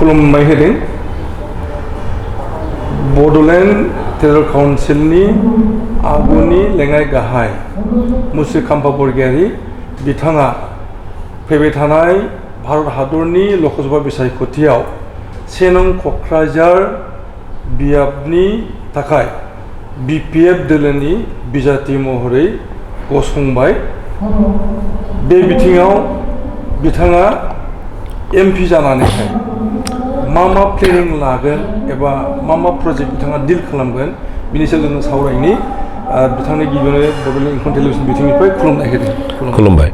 खुलुमनाय होदों बड'लेण्ड टेरिट'रियेल काउन्सिलनि आगुनि लेङाइ गाहाय मुस्रिखाम्फा बरगयारि बिथाङा फैबाय थानाय भारत हादरनि लकसभा बिसायख'थियाव 1 नं क'क्राझार बियाबनि थाखाय बिपिएफ दोलोनि बिजाथि महरै गसंबाय। बे बिथिङाव बिथाङा एमपि जानानैहाय मा प्लेनिं लागोन एबा मा प्रजेक्ट बिथाङा डिल खालामगोन बिनि सायाव जोङो सावरायनि। बिथांनि गिबियावनो बड'लेण्ड इंखं टेलिभिजन बिथिंनिफ्राय खुलुमनाय होदों। खुलुमबाय।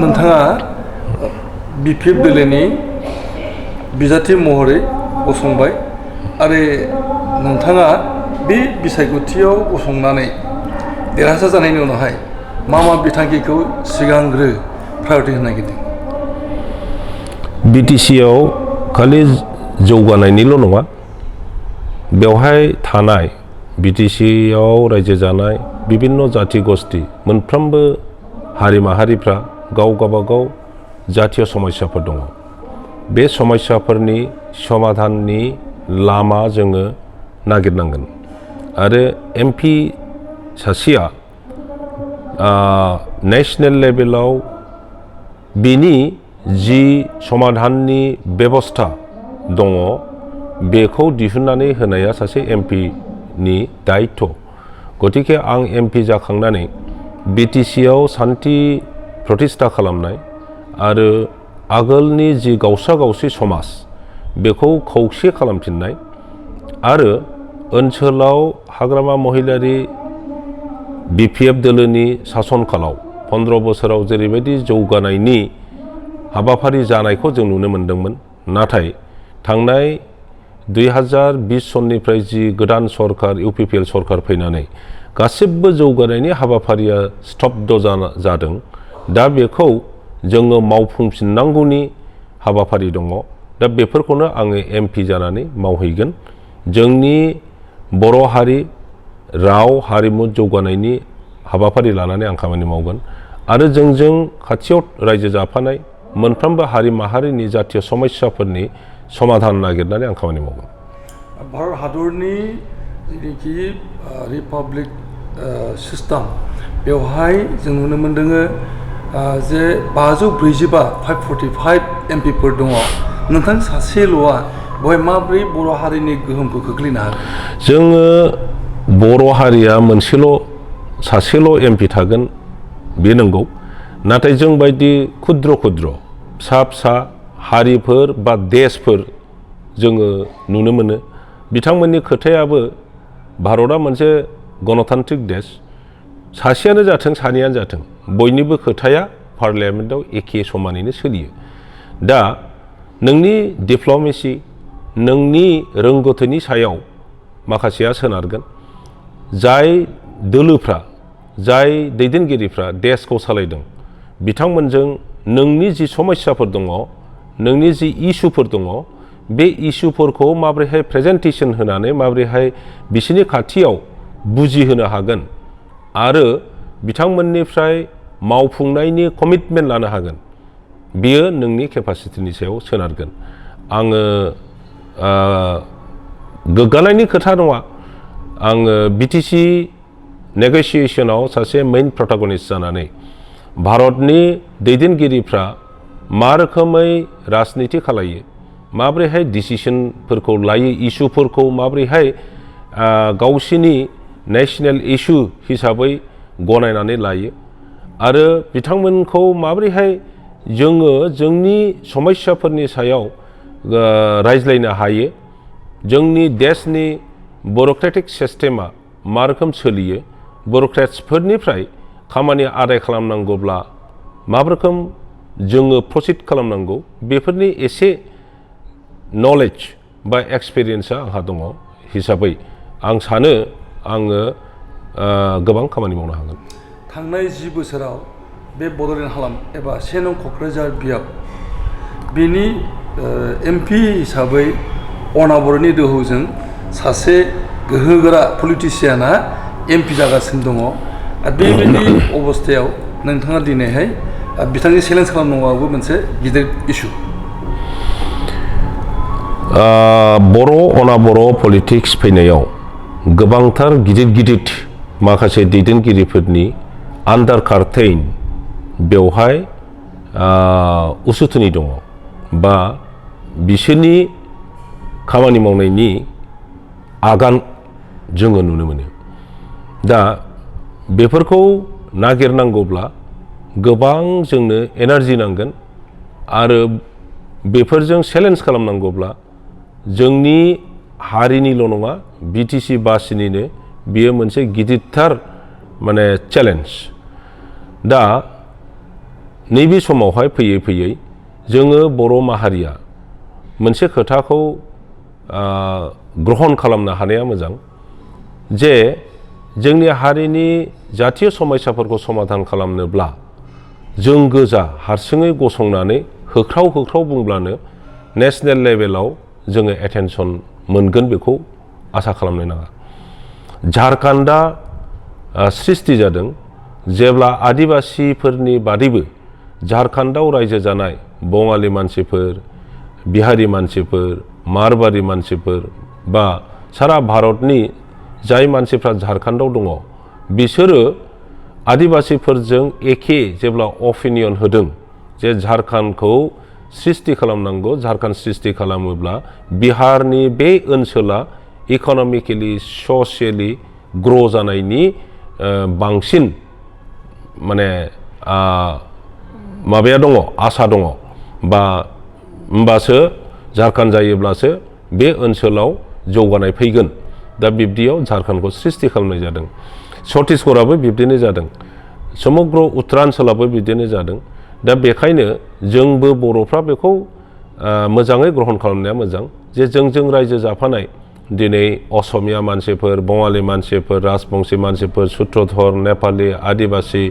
नोंथाङा बिपिएफ दोलोनि बिजाथि महरै गसंबाय आरो नोंथाङा बे बिसायख'थियाव गसंनानै देरहासार जानायनि उनावहाय मा बिथांखिखौ सिगांग्रो प्रायरिटि होनो नागिरदों? बिटिसिआव खालि जौगानायनिल' नङा, बेवहाय थानाय बिटिसिआव रायजो जानाय बिभिन्न जाति गस्थि मोनफ्रोमबो हारि माहारिफ्रा गावबागाव जातीय समस्याफोर दङ। बे समस्याफोरनि समाधाननि लामा जोङो नागिरनांगोन आरो एमपि सासेया नेशनेल लेभेलाव बिनि जि समाधाननि बेबस्था दङ बेखौ दिहुननानै होनाया सासे एमपिनि दायित्व। गतिके आं एमपि जाखांनानै बिटिसिआव सान्थि प्रतिष्ठा खालामनाय आरो आगोलनि जि गावसा गावसि समाज बेखौ खौसे खालामफिननाय आरो ओनसोलाव हाग्रामा महिलारि बिपिएफ दोलोनि सासन कालाव 15 बोसोराव जेरैबायदि जौगानायनि हाबाफारि जानायखौ जों नुनो मोन्दोंमोन, नाथाय थांनाय 2020 सननिफ्राय जि गोदान सरकार इउपिपिएल सरकार फैनानै गासिबो जौगानायनि हाबाफारिया स्तब्ध जादों। दा बेखौ जोङो मावफुंफिननांगौनि हाबाफारि दङ। दा बेफोरखौनो आङो एमपि जानानै मावहैगोन। जोंनि बर' हारि राव हारिमु जौगानायनि हाबाफारि लानानै आं खामानि मावगोन आरो जोंजों खाथियाव रायजो जाफानाय मोनफ्रोमबो हारि माहारिनि जातीय समस्याफोरनि समाधान नागिरनानै आं खामानि मावगोन। भारत हादरनि जिनिखि रिपाब्लिक सिस्टेम बेवहाय जों नुनो मोन्दों जे 545 एमपिफोर दङ। नोंथां सासेल'आ बेवहाय माब्रै बर' हारिनि गोहोमखौ खोख्लैनो हागोन? जोङो बर' हारिया सासेल' एमपि थागोन बे नंगौ, नाथाय जों बायदि खुद्र फिसा हारिफोर बा देशफोर जोङो नुनो मोनो। बिथांमोननि खोथायाबो भारतआ मोनसे गणतान्त्रिक देश, सासेयानो जाथों सानैयानो जाथों बयनिबो खोथाया पार्लियामेन्टआव एखे समानैनो सोलियो। दा नोंनि डिप्ल'मेसि नोंनि रोंगौथिनि सायाव माखासेया सोनारगोन। जाय दोलोफ्रा जाय दैदेनगिरिफ्रा देशखौ सालायदों बिथांमोनजों नोंनि जि समस्याफोर दङ, नोंनि जि इस्युफोर दङ, बे इस्युफोरखौ माबोरैहाय प्रेजेन्टेसन होनानै माबोरैहाय बिसोरनि खाथियाव बुजिहोनो हागोन आरो बिथांमोननिफ्राय मावफुंनायनि कमिटमेन्ट लानो हागोन, बियो नोंनि केपासिटिनि सायाव सोनारगोन। आङो गोग्गानायनि खोथा नङा, आङो बिटिसि नेग'सिएसनाव सासे मेइन प्रटागनिस्ट जानानै भारतनि दैदेनगिरिफ्रा मा रोखोमै राजनिति खालायो, माबोरैहाय डिसिसनफोरखौ लायो, इस्युफोरखौ माबोरैहाय गावसिनि नेशनेल इस्यु हिसाबै गनायनानै लायो आरो बिथांमोनखौ माबोरैहाय जोङो जोंनि समस्याफोरनि सायाव रायज्लायनो हायो, जोंनि देशनि ब्युरोक्रेटिक सिस्टेमा मा रोखोम सोलियो, ब्युरोक्रेट्सफोरनिफ्राय खामानि आदाय खालामनांगौब्ला मा रोखोम जोङो प्रसिड खालामनांगौ, बेफोरनि एसे नलेज बा एक्सपिरियेन्सआ आंहा दङ हिसाबै आं सानो आङो गोबां खामानि मावनो हागोन। थांनाय 10 बोसोराव बे बड'लेण्ड हालाम एबा 1 नं क'क्राझार बियाब बेनि एमपि हिसाबै अनाबरनि दोहौजों सासे गोहोगोरा पलिटिसियाना एमपि जागासिनो दङ। आरो बेबायदि अबस्थायाव नोंथाङा दिनैहाय बिथांनि चेलेन्ज खालामनांगौआबो मोनसे गिदिर इस्यु। बर' अनाबर' पलिटिक्स फैनायाव गोबांथार गिदिर गिदिर माखासे दैदेनगिरिफोरनि आन्डार कारटेइन बेवहाय उसुथुनि दङ बा बिसोरनि खामानि मावनायनि आगान जोङो नुनो मोनो। दा बेफोरखौ नागिरनांगौब्ला गोबां जोंनो एनार्जि नांगोन आरो बेफोरजों चेलेन्ज खालामनांगौब्ला जोंनि हारिनिल' नङा बिटिसि बासिनिनो बियो मोनसे गिदिरथार माने चेलेन्ज। दा नैबे समावहाय फैयै फैयै जोङो बर' माहारिया मोनसे खोथाखौ ग्रहण खालामनो हानाया मोजां जे जोंनि हारिनि जातीय समस्याफोरखौ समाधान खालामनोब्ला जों गोजा हारसिङै गसंनानै होख्राव होख्राव बुंब्लानो नेशनेल लेभेलाव जोङो एटेनसन मोनगोन बेखौ आसा खालामनो नाङा। झारखन्डआ सृष्टि जादों जेब्ला आदिबासिफोरनि बादैबो झारखन्डआव रायजो जानाय बङालि मानसिफोर, बिहारि मानसिफोर, मारवाड़ी मानसिफोर बा सारा भारतनि जाय मानसिफ्रा झारखन्डआव दङ बिसोरो आदिबासिफोरजों एखे जेब्ला अपिनियन होदों जे झारखन्डखौ सृष्टि खालामनांगौ, झारखन्ड सृष्टि खालामोब्ला बिहारनि बे ओनसोला इक'नमिकेलि ससियेलि ग्र' जानायनि बांसिन माने माबाया दङ, आसा दङ बा होमबासो झारखन्ड जायोब्लासो बे ओनसोलाव जौगानाय फैगोन। दा बिब्दियाव झारखन्डखौ सृष्टि खालामनाय जादों। छत्तीसगढ़आबो बिब्दिनो जादों, समग्र उत्तरांचलाबो बिब्दिनो जादों। दा बेखायनो जोंबो बर'फ्रा बेखौ मोजाङै ग्रहण खालामनाया मोजां जे जोंजों रायजो जाफानाय दिनै असमिया मानसिफोर, बङालि मानसिफोर, राजबंसि मानसिफोर, सूत्रधर, नेपालि, आदिबासि,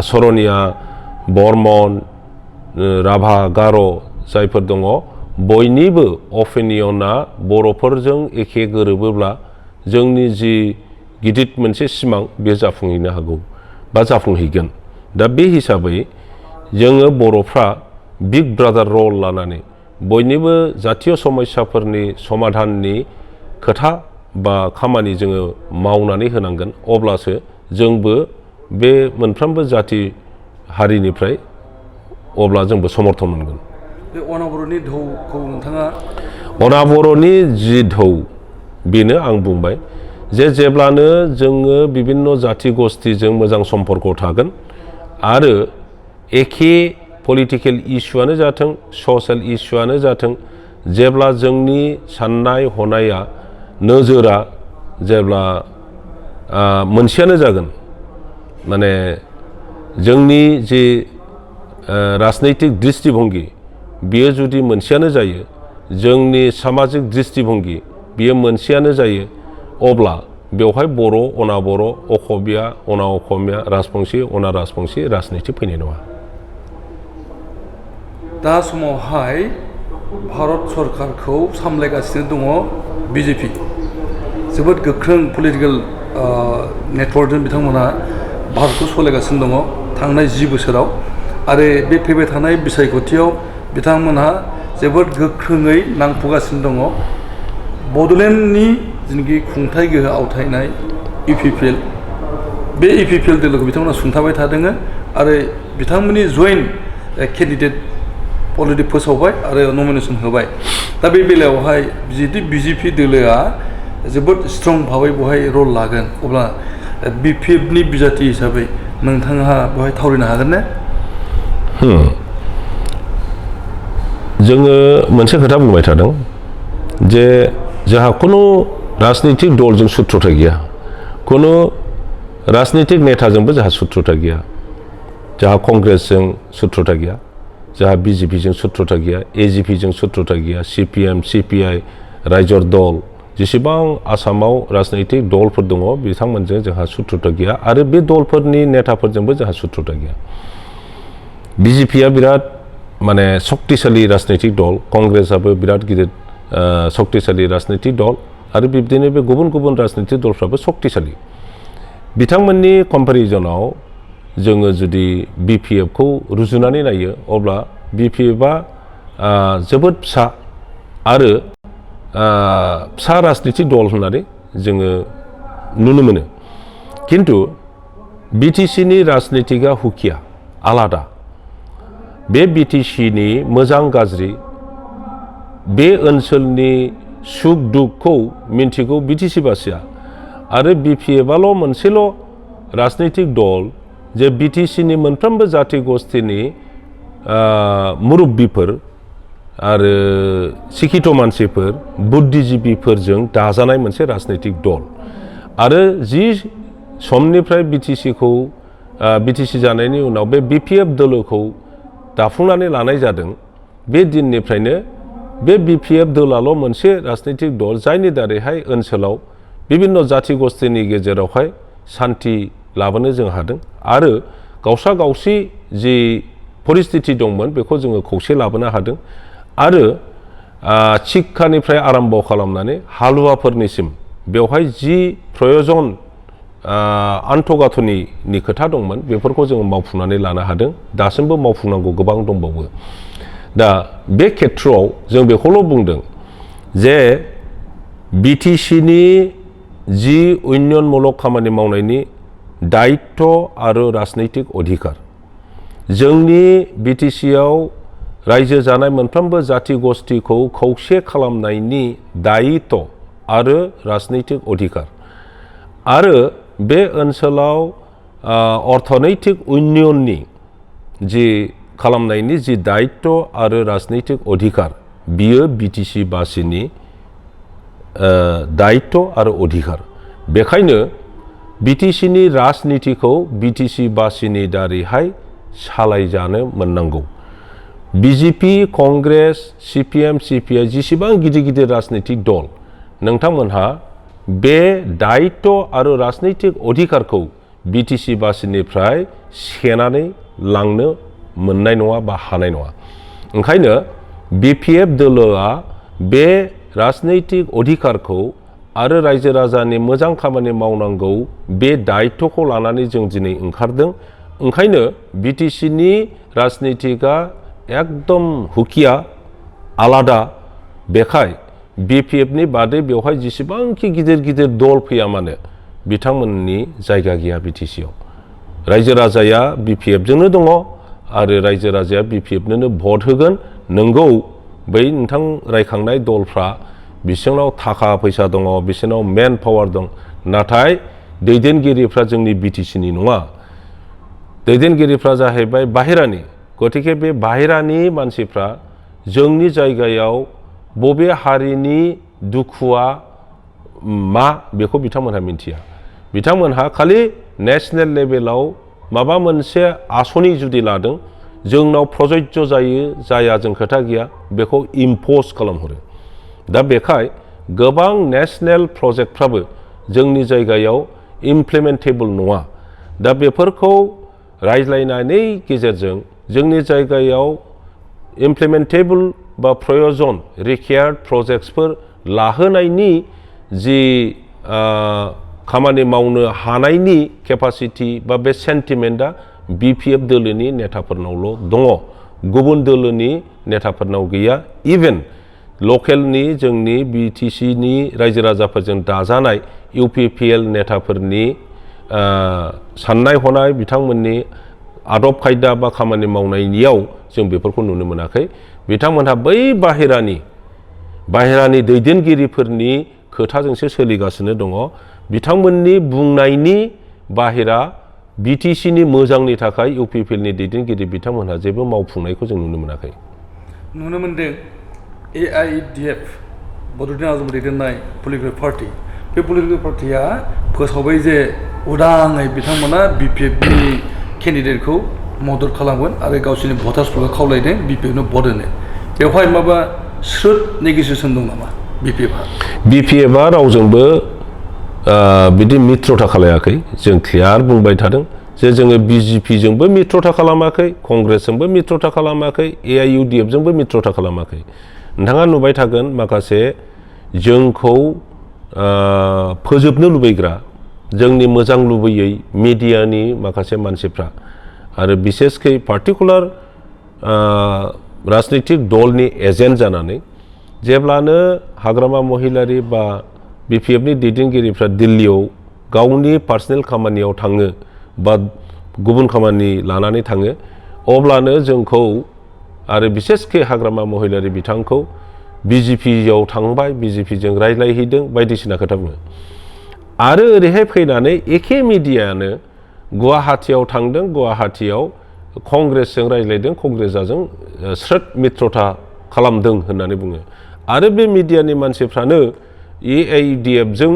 सरनिया, बर्मन, राभा, गार' जायफोर दङ बयनिबो अपिनियना बर'फोरजों एखे गोरोबोब्ला जोंनि जि गिदिर मोनसे सिमां बे जाफुंहैनो हागौ बा जाफुंहैगोन। दा बे हिसाबै जोङो बर'फ्रा बिग ब्रादार रल लानानै बयनिबो जातीय समस्याफोरनि समाधाननि खोथा बा खामानि जोङो मावनानै होनांगोन। अब्लासो जोंबो बे मोनफ्रोमबो जाति हारिनिफ्राय अब्ला जोंबो समर्थन मोनगोन। बे अनाबर'नि ढौखौ नोंथाङा अनाबर'नि जि ढौ बेनो आं बुंबाय जे जेब्लानो जोङो बिभिन्न जाति गस्थिजों मोजां सम्पर्क थागोन आरो एखे पलिटिकेल इस्युआनो जाथों, ससियेल इस्युआनो जाथों, जेब्ला जोंनि साननाय हनाया नोजोरा जेब्ला मोनसेयानो जागोन, माने जोंनि जे राजनैतिक दृष्टिभंगि बियो जुदि मोनसेयानो जायो, जोंनि सामाजिक दृष्टिभंगि बियो मोनसेयानो जायो, अब्ला बेवहाय बर' अनाबर', अखमिया अना अखमिया, राजबंसि अना राजबंसि राजनिति फैनाय नङा। दा समावहाय भारत सरकारखौ सामलायगासिनो दङ बिजेपि। जोबोद गोख्रों पलिटिकेल नेटवर्कजों बिथांमोनहा भारतखौ सालायगासिनो दङ थांनाय 10 बोसोराव आरो बे फैबाय थानाय बिसायख'थियाव बिथांमोनहा जोबोद गोख्रोङै नांफुगासिनो दङ। बड'लेण्डनि जिनोखि खुंथाय गोहो आवथायनाय इउपिपिएल, बे इउपिपिएल दोलोखौ बिथांमोना सुंथाबाय थादों आरो बिथांमोननि जइन्ट केन्डिडेट अलरेडि फोसावबाय आरो नमिनेसन होबाय। दा बे बेलायावहाय जुदि बिजेपि दोलोआ जोबोद स्ट्रं भाबै बेवहाय रल लागोन, अब्ला बिपिएफनि बिजाथि हिसाबै नोंथाङा बेवहाय थावरिनो हागोन ना? जोङो मोनसे खोथा बुंबाय थादों जे जोंहा खुनु राजनितिक दलजों सुथ्रता गैया, खुनु राजनितिक नेताजोंबो जोंहा सुथ्रता गैया, जोंहा कंग्रेसजों सुथ्रता गैया, जोंहा बिजेपिजों सुथ्रता गैया, एजिपिजों सुथ्रता गैया, सिपिएम, सिपिआइ, रायजर दल, जेसेबां आसामाव राजनैतिक दलफोर दङ बिथांमोनजों जोंहा सुथ्रता गैया आरो बे दलफोरनि नेताफोरजोंबो जोंहा सुथ्रता गैया। बिजेपिया बिराद माने शक्तिशाली राजनैतिक दल, कंग्रेसआबो बिराद गिदिर शक्तिशाली राजनैतिक दल आरो बिब्दिनो बे गुबुन गुबुन राजनैतिक दलफ्राबो शक्तिशाली। बिथांमोननि कम्पेरिजनाव जोङो जुदि बिपिएफखौ रुजुनानै नायो अब्ला बिपिएफआ जोबोद फिसा आरो फिसा राजनितिक दल होननानै जोङो नुनो मोनो। खिन्थु बिटिसिनि राजनितिकआ हुकिया आलादा। बे बिटिसिनि मोजां गाज्रि बे ओनसोलनि सुख दुखखौ मिन्थिगौ बिटिसि बासिया आरो बिपिएफआल' मोनसेल' राजनितिक दल जे बिटिसिनि मोनफ्रोमबो जाति गस्थिनि मुरब्बिफोर आरो सिखित मानसिफोर बुद्धिजीबिफोरजों दाजानाय मोनसे राजनितिक दल आरो जि समनिफ्राय बिटिसि जानायनि उनाव बे बिपिएफ दोलोखौ दाफुंनानै लानाय जादों बे दिननिफ्रायनो बे बिपिएफ दोलाल' मोनसे राजनितिक दल जायनि दारैहाय ओनसोलाव बिभिन्न जाति गस्थिनि गेजेरावहाय सान्थि लाबोनो जों हादों आरो गावसा गावसि जि परिस्थिति दंमोन बेखौ जोङो खौसे लाबोनो हादों आरो शिक्षानिफ्राय आरम्भ खालामनानै हालुवाफोरनिसिम बेवहाय जि प्रयजन आन्थ'गाथ'निनि खोथा दंमोन बेफोरखौ जोङो मावफुंनानै लानो हादों। दासिमबो मावफुंनांगौ गोबां दंबावो। दा बे खेथ्रआव जों बेखौल' बुंदों जे बिटिसिनि जि उन्नयनमूलक खामानि मावनायनि दायित्व आरो राजनैतिक अधिकार जोंनि बिटिसिआव रायजो जानाय मोनफ्रोमबो जाति गस्थिखौ खौसे खालामनायनि दायित्व आरो राजनैतिक अधिकार आरो बे ओनसोलाव अर्थनैतिक उन्नयननि जि खालामनायनि जि दायित्व आरो राजनैतिक अधिकार बियो बिटिसि बासिनि दायित्व आरो अधिकार। बेखायनो बिटिसिनि राजनितिखौ बिटिसि बासिनि दारैहाय सालायजानो मोननांगौ। बिजेपि कंग्रेस सिपिएम सिपिआइ जेसेबां गिदिर गिदिर राजनैतिक दल नोंथांमोनहा बे दायित्व आरो राजनैतिक अधिकारखौ बिटिसि बासिनिफ्राय सेनानै लांनो मोननाय नङा बा हानाय नङा। ओंखायनो बिपिएफ दोलोआ बे राजनैतिक अधिकारखौ आरो रायजो राजानि मोजां खामानि मावनांगौ बे दायित्वखौ लानानै जों दिनै ओंखारदों। ओंखायनो बिटिसिनि राजनितिकआ एकदम हुकिया आलादा। बेखाय बिपिएफनि बादै बेवहाय जेसेबांखि गिदिर गिदिर दल फैया मानो बिथांमोननि जायगा गैया बिटिसिआव। रायजो राजाया बिपिएफजोंनो दङ आरो रायजो राजाया बिपिएफनोनो भट होगोन। नंगौ बै नोंथां रायखांनाय दलफ्रा बिसोरनाव थाखा फैसा दङ, बिसोरनाव मेन पावार दं, नाथाय दैदेनगिरिफ्रा जोंनि बिटिसिनि नङा। दैदेनगिरिफ्रा जाहैबाय बाहेरानि। गतिके बे बाहेरानि मानसिफ्रा जोंनि जायगायाव बबे हारिनि दुखुआ मा बेखौ बिथांमोनहा मिन्थिया। बिथांमोनहा खालि नेशनेल लेभेलाव माबा मोनसे आसनि जुदि लादों जोंनाव प्रजज्य जायो जाया जों खोथा गैया, बेखौ इम्पज खालामहरो। दा बेखाय गोबां नेशनेल प्रजेक्टफ्राबो जोंनि जायगायाव इमप्लिमेन्टेबल नङा। दा बेफोरखौ रायज्लायनायनि गेजेरजों जोंनि जायगायाव इमप्लिमेन्टेबल बा प्रयजन रिक्वायर्ड प्रजेक्ट्सफोर लाहोनायनि जि खामानि मावनो हानायनि केपासिटि बा बे सेन्टिमेन्टआ बिपिएफ दोलोनि नेताफोरनावल' दङ, गुबुन दोलोनि नेताफोरनाव गैया। इभेन लकेलनि जोंनि बिटिसिनि रायजो राजाफोरजों दाजानाय इउपिपिएल नेताफोरनि साननाय हनाय बिथांमोननि आदब खायदा बा खामानि मावनायनियाव जों बेफोरखौ नुनो मोनाखै। बिथांमोनहा बै बाहेरानि दैदेनगिरिफोरनि खोथाजोंसो सोलिगासिनो दङ। बिथांमोननि बुंनायनि बाहेरा बिटिसिनि मोजांनि थाखाय इउपिपिएलनि दैदेनगिरि बिथांमोनहा जेबो मावफुंनायखौ जों नुनो मोनाखै। नुनो मोनदों AIDF बड'लेण्ड आजम दैदेननाय पलिटिकेल पार्टि, बे पलिटिकेल पार्टिया फोसावबाय जे उदाङै बिथांमोना बिपिएफनि केन्डिडेटखौ मदद खालामगोन आरो गावसोरनि भटार्सफोरखौ खावलायदों बिपिएफनो भट होनो। बेवहाय माबा स्रोद नेगसिएसन दं नामा बिपिएफआ? बिपिएफआ रावजोंबो बिदि मित्रता खालायाखै। जों क्लियार बुंबाय थादों जे जोङो बिजेपिजोंबो मित्रता खालामाखै, कंग्रेसजोंबो मित्रता खालामाखै, AIUDFजोंबो मित्रता खालामाखै। नोंथाङा नुबाय थागोन माखासे जोंखौ फोजोबनो लुबैग्रा, जोंनि मोजां लुबैयै मिडियानि माखासे मानसिफ्रा आरो बिसेसकै पार्टिकुलार राजनितिक दलनि एजेन्ट जानानै जेब्लानो हाग्रामा महिलारि बा बिपिएफनि दैदेनगिरिफ्रा दिल्लीयाव गावनि पार्सनेल खामानियाव थाङो बा गुबुन खामानि लानानै थाङो अब्लानो जोंखौ आरो बिसेसके हाग्रामा महिलारि बिथांखौ बिजेपियाव थांबाय बिजेपिजों रायज्लायहैदों बायदिसिना खोथा बुङो आरो ओरैहाय फैनानै एखे मिडियानो गुवाहाटियाव थांदों गुवाहाटियाव कंग्रेसजों रायज्लायदों कंग्रेसजों स्रोद मित्रता खालामदों होननानै बुङो आरो बे मिडियानि मानसिफ्रानो एआइडिएफजों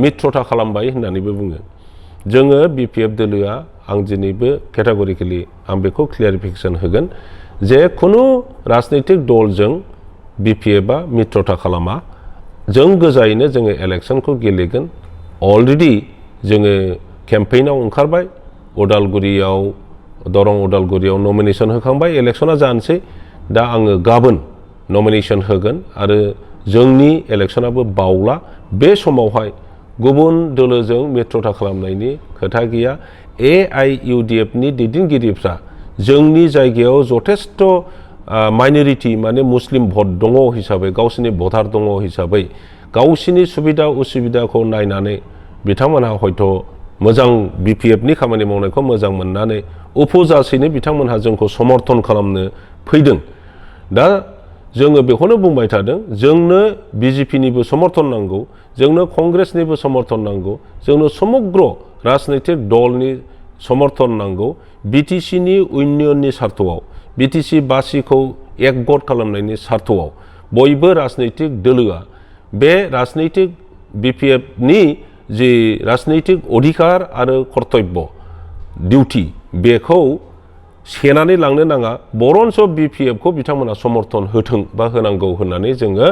मित्रता खालामबाय होननानैबो बुङो जोङो बिपिएफ दोलोआ आं दिनैबो केटागरिकेलि आं बेखौ क्लियारिफिकेसन होगोन जे खुनु राजनैतिक दलजों बिपिएफआ मित्रता खालामा जों गोजायैनो जोङो इलेक्सनखौ गेलेगोन अलरेडि जोङो केम्पेइनाव ओंखारबाय उदालगुरियाव दरं उदालगुरियाव नमिनेसन होखांबाय इलेक्सना जानोसै दा आङो गाबोन नमिनेसन होगोन आरो जोंनि इलेक्सनाबो बावला बे समावहाय गुबुन दोलोजों मित्रता खालामनायनि खोथा गैया एआइइउडिएफनि दैदेनगिरिफ्रा जोंनि जायगायाव जथेस्थ माइनरिटि माने मुस्लिम भट दङ हिसाबै गावसिनि भटार दङ हिसाबै गावसिनि सुबिदा उसुबिदाखौ नायनानै बिथांमोनहा हयथ' मोजां बिपिएफनि खामानि मावनायखौ मोजां मोननानै उपजासेनो बिथांमोनहा जोंखौ समर्थन खालामनो फैदों दा जोङो बेखौनो बुंबाय थादों जोंनो बिजेपिनिबो समर्थन नांगौ जोंनो कंग्रेसनिबो समर्थन नांगौ जोंनो समग्र राजनैतिक दलनि समर्थन नांगौ बिटिसिनि इउनियननि सार्थआव बिटिसि बासिखौ एकगत खालामनायनि सार्थआव बयबो राजनैतिक दोलोआ बे राजनैतिक बिपिएफनि जि राजनैतिक अधिकार आरो कर्तब्य डिउटि बेखौ सेनानै लांनो नाङा बरन्स बिपिएफखौ बिथांमोना समर्थन होथों बा होनांगौ होननानै जोङो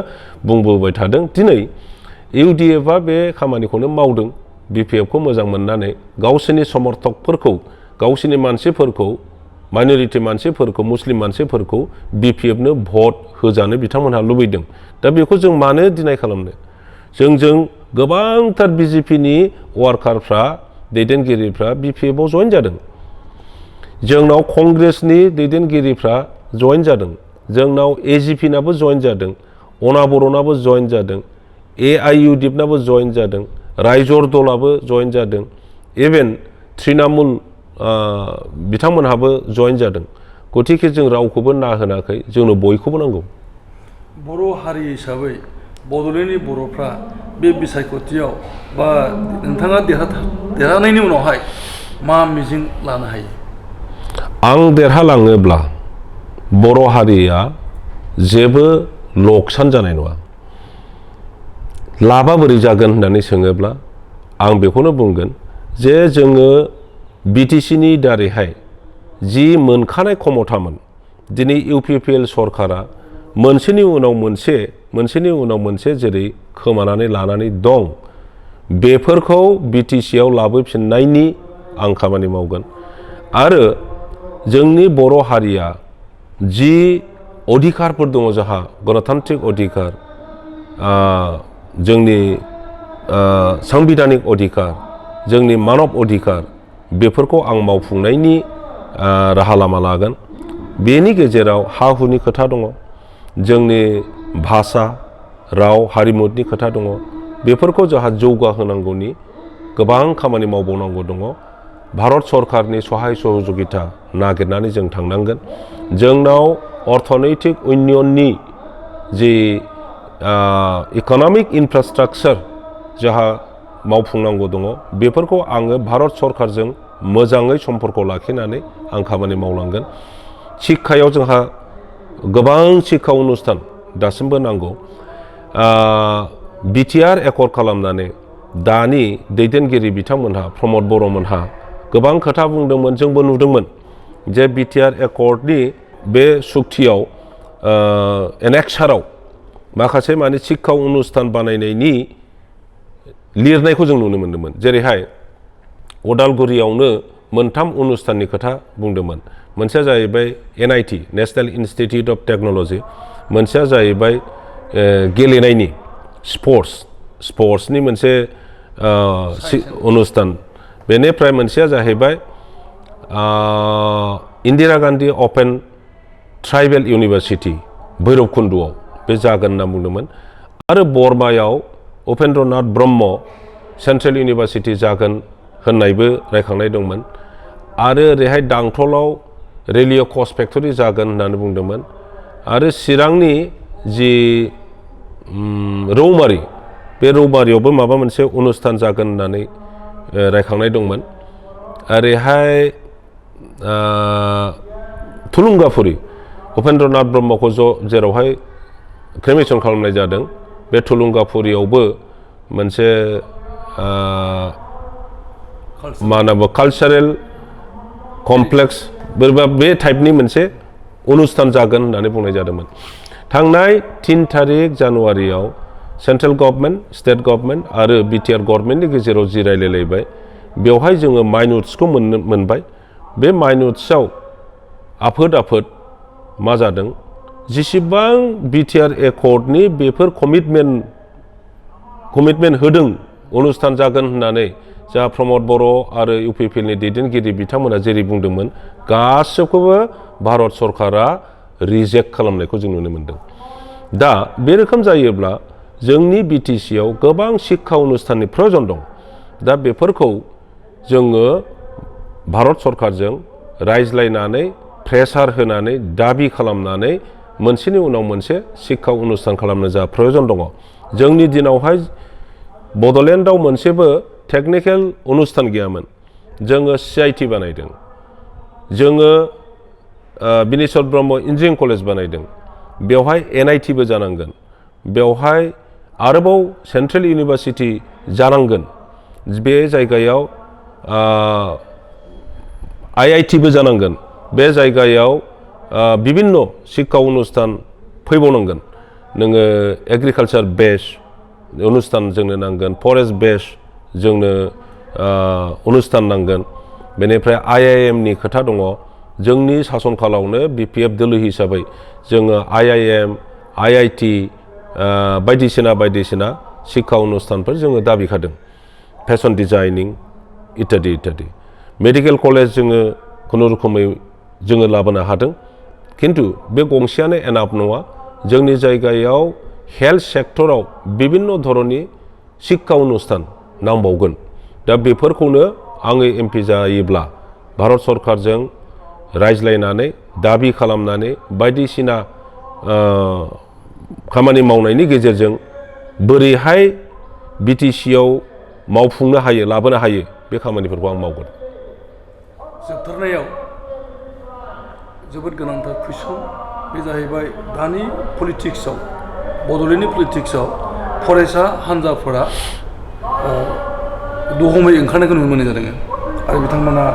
बुंबोबाय थादों दिनै इउडिएफआ बे खामानिखौनो मावदों बिपिएफखौ मोजां मोननानै गावसोरनि समर्थकफोरखौ गावसोरनि मानसिफोरखौ माइनरिटि मानसिफोरखौ मुस्लिम मानसिफोरखौ बिपिएफनो भट होजानो बिथांमोनहा लुबैदों दा बेखौ जों मानो डिनाय खालामनो जोंजों गोबांथार बिजेपिनि वार्कारफ्रा दैदेनगिरिफ्रा बिपिएफआव जइन जादों जोंनाव कंग्रेसनि दैदेनगिरिफ्रा जइन जादों जोंनाव एजिपिनाबो जइन जादों अनाबरनाबो जइन जादों एआइइउडिएफनाबो जइन जादों रायजर दलाबो जइन जादों इभेन तृणमुल बिथांमोनहाबो जइन जादों गतिके जों रावखौबो ना होनाखै जोंनो बयखौबो नांगौ बर' हारि हिसाबै बड'लेण्डनि बर'फ्रा बे बिसायख'थियाव बा नोंथाङा देरहानायनि उनावहाय मा मिजिं लानो हायो आं देरहालाङोब्ला बर' हारिया जेबो लकसान जानाय नङा लाबा बोरै जागोन होननानै सोङोब्ला आं बेखौनो बुंगोन जे जोङो बिटिसिनि दारैहाय जि मोनखानाय क्षमतामोन दिनै इउपिपिएल सरकारा मोनसेनि उनाव मोनसे जेरै खोमानानै लानानै दं बेफोरखौ बिटिसिआव लाबोफिननायनि आं खामानि मावगोन आरो जोंनि बर' हारिया जि अधिकारफोर दङ जोंहा गणतान्त्रिक अधिकार जोंनि सांबिधानिक अधिकार जोंनि मानब अधिकार बेफोरखौ आं मावफुंनायनि राहा लामा लागोन बेनि गेजेराव हा हुनि खोथा दङ जोंनि भाषा राव हारिमुनि खोथा दङ बेफोरखौ जोंहा जौगाहोनांगौनि गोबां खामानि मावबावनांगौ दङ भारत सरकारनि सहाय सहजुगिता नागिरनानै जों थांनांगोन जोंनाव अर्थनैतिक इउनियननि जि इक'नमिक इनफ्रास्ट्राक्चार जोंहा मावफुंनांगौ दङ बेफोरखौ आङो भारत सरकारजों मोजाङै सम्पर्क लाखिनानै आं खामानि मावलांगोन शिक्षायाव जोंहा गोबां शिक्षा अनुस्थान दासिमबो नांगौ बिटिआर एकर्ड खालामनानै दानि दैदेनगिरि बिथांमोनहा प्रमद बर'मोनहा गोबां खोथा बुंदोंमोन जोंबो नुदोंमोन जे बिटिआर एकर्डनि बे सुक्तियाव एनेक्साराव माखासे माने शिक्षा अनुस्थान बानायनायनि लिरनायखौ जों नुनो मोन्दोंमोन जेरैहाय उदालगुरियावनो मोनथाम अनुस्थाननि खोथा बुंदोंमोन मोनसेया जाहैबाय NIT national institute of technology मोनसेया जाहैबाय गेलेनायनि स्पर्ट्सनि मोनसे अनुस्थान बेनिफ्राय मोनसेया जाहैबाय इंदिरा गांधी अपेन ट्राइबेल इउनिभारसिटि भैरबकुन्द'आव बे जागोन होनना बुंदोंमोन आरो बरमायाव उपेन्द्रनाथ ब्रह्म सेन्ट्रेल इउनिभारसिटि जागोन होननायबो रायखांनाय दंमोन आरो ओरैहाय दांथलाव रेलिय' कच फेक्टरि जागोन होननानै बुंदोंमोन आरो चिरांनि जि रौमारि बे रौमारियावबो माबा मोनसे अनुस्थान जागोन होननानै रायखांनाय दंमोन ओरैहाय थुलुंगाफुरि उपेन्द्रनाथ ब्रह्मखौ जेरावहाय क्रेमेसन खालामनाय जादों बे थुलुंगाफुरियावबो मोनसे मा होनो कालचारेल कमप्लेक्स बोरैबा बे टाइपनि मोनसे अनुस्थान जागोन होननानै बुंनाय जादोंमोन थांनाय 3 तारिख जानुवारियाव सेन्ट्रेल गभर्नमेन्ट स्टेट गभर्नमेन्ट आरो बिटिआर गभर्नमेन्टनि गेजेराव जि रायलायलायबाय बेवहाय जोङो माइनुट्सखौ मोनबाय बे माइनुट्सआव आफोद मा जादों जेसेबां बिटिआर एकर्डनि बेफोर कमिटमेन्ट होदों अनुस्थान जागोन होननानै जा प्रमद बर' आरो इउपिपिएलनि दैदेनगिरि बिथांमोना जेरै बुंदोंमोन गासैखौबो भारत सरकारा रिजेक्ट खालामनायखौ जों नुनो मोनदों दा बे रोखोम जायोब्ला जोंनि बिटिसिआव गोबां शिक्षा अनुस्थाननि प्रयोजन दं दा बेफोरखौ जोङो भारत सरकारजों रायज्लायनानै प्रेसार होनानै दाबि खालामनानै मोनसेनि उनाव मोनसे शिक्षा अनुस्थान खालामनो जा प्रयोजन दङ जोंनि दिनावहाय बड'लेण्डआव मोनसेबो टेकनिकेल अनुस्थान गैयामोन जोङो CIT बानायदों जोङो बिनेश्वर ब्रह्म इन्जिनियारिं कलेज बानायदों बेवहाय NITबो जानांगोन बेवहाय आरोबाव सेन्ट्रेल इउनिभारसिटि जानांगोन बे जायगायाव IITबो जानांगोन बे जायगायाव बिभिन्न शिक्षा अनुस्थान फैबावनांगोन नोङो एग्रिकालचार बेस अनुस्थान जोंनो नांगोन फरेस्ट बेस जोंनो अनुस्थान नांगोन बेनिफ्राय IIMनि खोथा दङ जोंनि सासन कालावनो BPF दोलो हिसाबै जोङो IIM IIT बायदिसिना शिक्षा अनुस्थानफोर जोङो दाबिखादों फेशन डिजाइनिं इत्यादि मेडिकेल कलेज जोङो खुनुरुखुमै जोङो लाबोनो हादों किन्तु बे गंसेयानो एनाफ नङा जोंनि जायगायाव हेल्थ सेक्टराव बिभिन्न धरननि शिक्षा अनुस्थान नांबावगोन दा बेफोरखौनो आङो MP जायोब्ला भारत सरकारजों रायज्लायनानै दाबि खालामनानै बायदिसिना खामानि मावनायनि गेजेरजों बोरैहाय बिटिसिआव मावफुंनो हायो लाबोनो हायो बे खामानिफोरखौ आं मावगोन जोबथारनायाव जोबोद गोनांथार कुइसन बे जाहैबाय दानि पलिटिक्सआव बड'लेण्डनि पलिटिक्सआव फरायसा हान्जाफोरा दहमै ओंखारनायखौ नुनो मोननाय जादों आरो बिथांमोना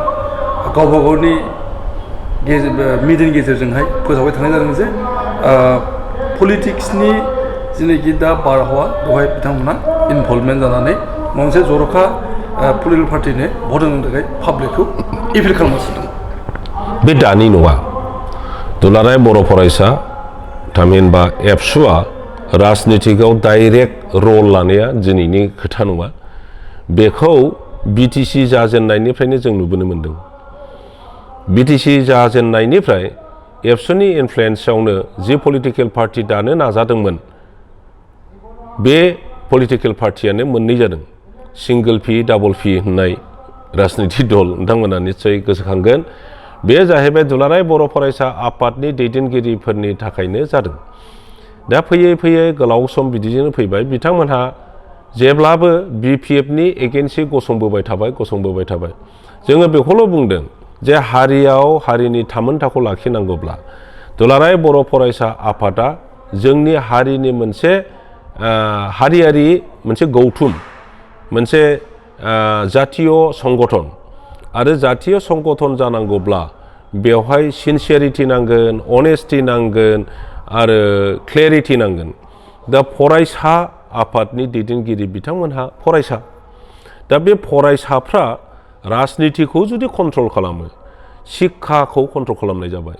गावबा गावनि मिडियानि गेजेरजोंहाय फोसावबाय थानाय जादों जे पलिटिक्सनि जेनाखि दा बारहावा बेवहाय बिथांमोना इनभल्भमेन्ट जानानै मोनसे जर'खा पलिटिकेल पार्टिनो भट होनो थाखाय पाब्लिकखौ एपिल खालामगासिनो दं बे दानि नङा दुलाराय बर' फरायसा थामहिनबा एबसुआ राजनितिकआव डाइरेक्ट रल लानाया दिनैनि खोथा नङा बेखौ बिटिसि जाजेननायनिफ्रायनो जों नुबोनो मोन्दों बिटिसि जाजेननायनिफ्राय एबसुनि इनफ्लुयेन्सआवनो जि पलिटिकेल पार्टि दानो नाजादोंमोन बे पलिटिकेल पार्टियानो मोननै जादों सिंगल पि डाबल पि होननाय राजनिति दल नोंथांमोना निस्सय गोसोखांगोन बे जाहैबाय दुलाराय बर' फरायसा आफादनि दैदेनगिरिफोरनि थाखायनो जादों दा फैयै गोलाव सम बिदिजोंनो फैबाय बिथांमोनहा जेब्लाबो BPFनि एगेन्स्टै गसंबोबाय थाबाय जोङो बेखौल' बुंदों जे हारियाव हारिनि थामोनथाखौ लाखिनांगौब्ला दुलाराय बर' फरायसा आफादा जोंनि हारिनि मोनसे हारियारि मोनसे गौथुम मोनसे जातीय संगठन आरो जातीय संगठन जानांगौब्ला बेवहाय सिनसियारिटि नांगोन अनेस्टि नांगोन आरो क्लेरिटि नांगोन दा फरायसा आफादनि दैदेनगिरि बिथांमोनहा फरायसा दा बे फरायसाफ्रा राजनितिखौ जुदि कन्ट्रल खालामो शिक्षाखौ कन्ट्रल खालामनाय जाबाय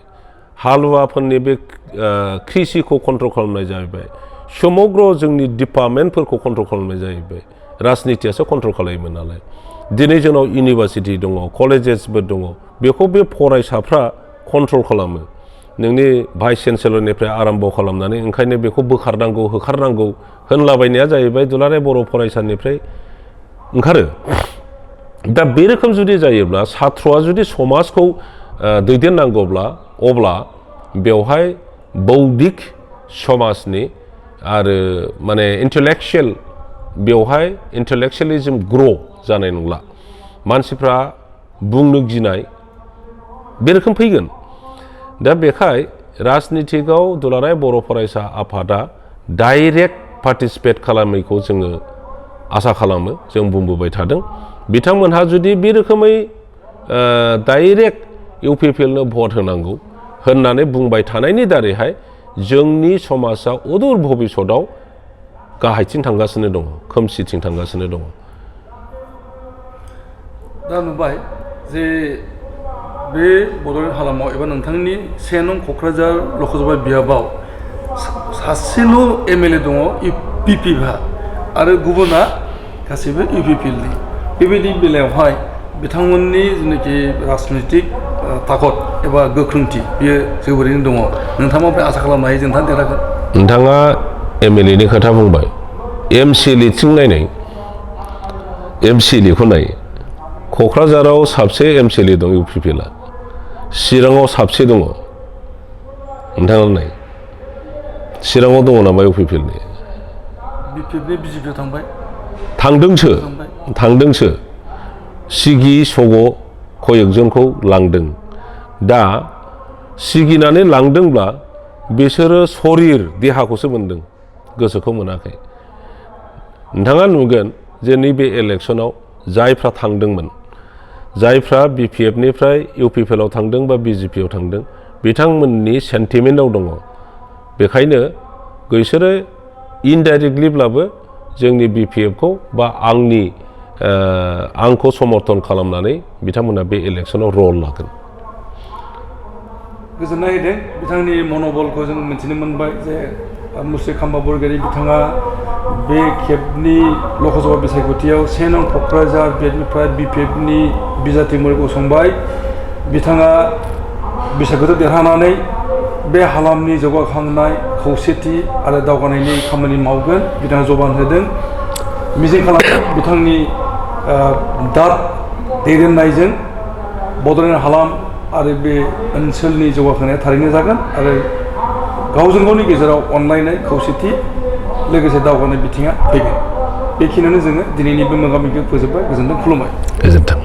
हालुवाफोरनि बे कृषिखौ कन्ट्रल खालामनाय जाबाय समग्र जोंनि डिपार्टमेन्टफोरखौ कन्ट्रल खालामनाय जाहैबाय राजनितियासो कन्ट्रल खालामोमोन नालाय दिनै जोंनाव इउनिभारसिटि दङ कलेजेसबो दङ बेखौ बे फरायसाफ्रा कन्ट्रल खालामो नोंनि भाइस चेन्सेलरनिफ्राय आराम्भ खालामनानै ओंखायनो बेखौ बोखारनांगौ होखारनांगौ होनलाबायनाया जाहैबाय दुलाराय बर' फरायसालिनिफ्राय ओंखारो। दा बे रोखोम जुदि जायोब्ला सात्रआ जुदि समाजखौ दैदेननांगौब्ला अब्ला बेवहाय बौद्धिक समाजनि आरो माने इन्टेलेक्चुयेल बेवहाय इन्टेलेक्चुयेलिज्म ग्र' जानाय नंला। मानसिफ्रा बुंनो गिनाय बे रोखोम फैगोन। दा बेखाय राजनितिकआव दुलाराय बर' फरायसा आफादा डाइरेक्ट पार्टिसिपेट खालामैखौ जोङो आसा खालामो, जों बुंबोबाय थादों। बिथांमोनहा जुदि बे रोखोमै डाइरेक्ट इउपिपिएलनो भट होनांगौ होननानै बुंबाय थानायनि दारैहाय जोंनि समाजा अदूर भबिष्यतआव गाहायथिं थांगासिनो दङ, खोमसिथिं थांगासिनो दङ। दा नुबाय जे बे बड'लेण्ड हालामाव एबा नोंथांनि 1 नं क'क्राझार लकसभा बियाबाव सासेल' एमएलए दङ इउपिपिएलहा आरो गुबुना गासैबो इउपिपिएलनि। बेबायदि बेलायावहाय बिथांमोननि जेनाखि राजनितिक ताकत एबा गोख्रोंथि बेयो जोबोरैनो दङ। नोंथाङा माबोरै आसा खालामनो हायो जे नोंथाङा देरहागोन? नोंथाङा एमएलएनि खोथा बुंबाय, एमसिएलएथिं नायनाय, एमसिएलएखौ नाय। क'क्राझाराव साबसे एमसिएलए दं इउपिपिएलआ, चिराङाव साबसे दङ नोंथाङा नाय। चिराङाव दङ नामा इउपिपिएलनि? बिजेपिआव थांबाय, थांदोंसो सिगि सग' कयेकजनखौ लांदों। दा सिगिनानै लांदोंब्ला बिसोरो शरीर देहाखौसो मोनदों, गोसोखौ मोनाखै। नोंथाङा नुगोन जे नैबे इलेक्सनाव जायफ्रा थांदोंमोन, जायफ्रा बिपिएफनिफ्राय इउपिपिएलआव थांदों बा बिजेपिआव थांदों, बिथांमोननि सेन्टिमेन्टआव दङ। बेखायनो बिसोरो इनडाइरेक्टलिब्लाबो जोंनि बिपिएफखौ बा आंखौ समर्थन खालामनानै बिथांमोना बे इलेक्सनाव रल लागोन। गोजोननाय होदों बिथांनि मन'बलखौ जों मिथिनो मोनबाय जे मुस्रि खाम्बा बरगयारि बिथाङा बे खेबनि लकसभा बिसायख'थियाव 1 नं क'क्राझार बेनिफ्राय बिपिएफनि बिजाथि महरै गसंबाय। बिथाङा बिसायख'थियाव देरहानानै बे हालामनि जौगाखांनाय, खौसेथि आरो दावगानायनि खामानि मावगोन बिथाङा जबान होदों। मिजिं खालामो बिथांनि दाद दैदेननायजों बड'लेण्ड हालाम आरो बे ओनसोलनि जौगाखांनाया थारैनो जागोन आरो गावजों गावनि गेजेराव अनलायनाय, खौसेथि लोगोसे दावगानाय बिथिङा फैगोन। बेखिनियावनो जोङो दिनैनि बे मोगा मोगिखौ फोजोबबाय। गोजोन्थों, खुलुमबाय। गोजोन्थों।